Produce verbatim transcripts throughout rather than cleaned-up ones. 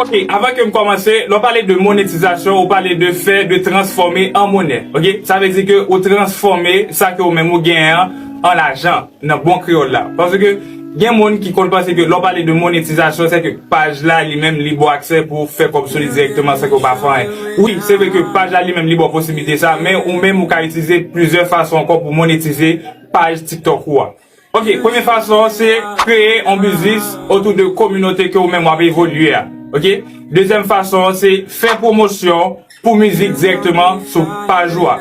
Ok, avan ke m kòmanse, lè w pale de monetizasyon, ou pale de fè, de transfòme an monè. Ok, sa vle di ke ou transfòme sa ke ou menm ou genyen an, an lajan, nan bon kreyòl la. Paske gen moun ki konn panse ke lè w pale de monetizasyon, se ke paj la li menm li ba w aksè pou w fè kòb sou li dirèkteman san ke w pa fè anyen. Wi, se vre ke paj la li menm li ba w posibilite sa, men ou menm ou ka itilize plizyè fason ankò pou monetize paj TikTok ou a. Ok, premye fason se kreye yon biznis otou de kominote ke ou menm w ap evolye a. Ok? Dezyèm fason se fè pwomosyon pou mizik dirèkteman sou paj ou a.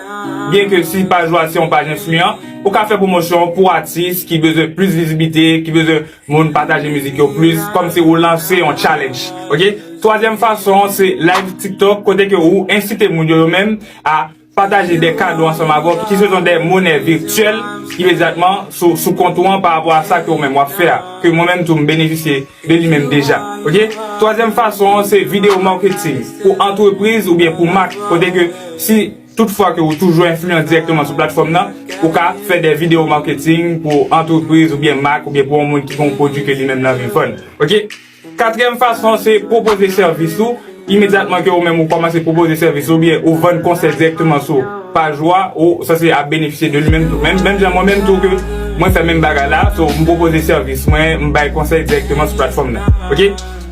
Byen ke si paj ou a se yon paj enfliyan, ou ka fè pwomosyon pou atis ki bezwen plis vizibilite, ki bezwen moun pataje mizik yo plis, kòmsi ou lanse yon challenge. Ok? Twazyèm fason se live TikTok, kote ke ou ensite moun yo yo menm a pataje de kado ansanm avè w, ki se son de monè virtyèl imedyatman sou, sou kont ou an pa rapò a sa ke ou menm w ap fè a, ke mwen menm tou m benefisye de li menm deja. Ok? Twazyèm fason an se videyo marketing pou antrepriz oubyen pou mak, kote ke si tout fwa ke ou toujou enfliyan dirèkteman sou platfòm nan, ou ka fè de videyo marketing pou antrepriz oubyen mak oubyen pou yon moun ki gen yon pwodui ke li menm l anvi vann. Ok? Katriyèm fason se pwopoze sèvis ou. Imedyatman ke ou menm ou kòmanse pwopoze sèvis ou oubyen ou vann konsèy dirèkteman sou paj ou a, ou sanse ap benefisye de li menm tou. Menm, menm jan mwen menm tou ke mwen fè menm bagay la, so m pwopoze sèvis mwen, m bay konsèy dirèkteman sou platfòm nan. Ok?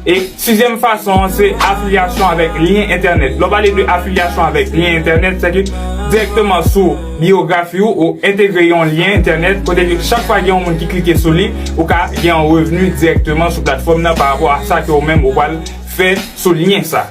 E sizyèm fason an se afilyasyon avèk lyen entènèt. Lè w pale de afilyasyon avèk lyen entènèt, se ke dirèkteman sou biyografi ou, ou entegre yon lyen entènèt kote ke chak fwa gen yon moun ki klike sou li, ou ka gen yon revni dirèkteman sou platfòm nan pa rapò a sa ke ou menm ou pral fè sou lyen sa.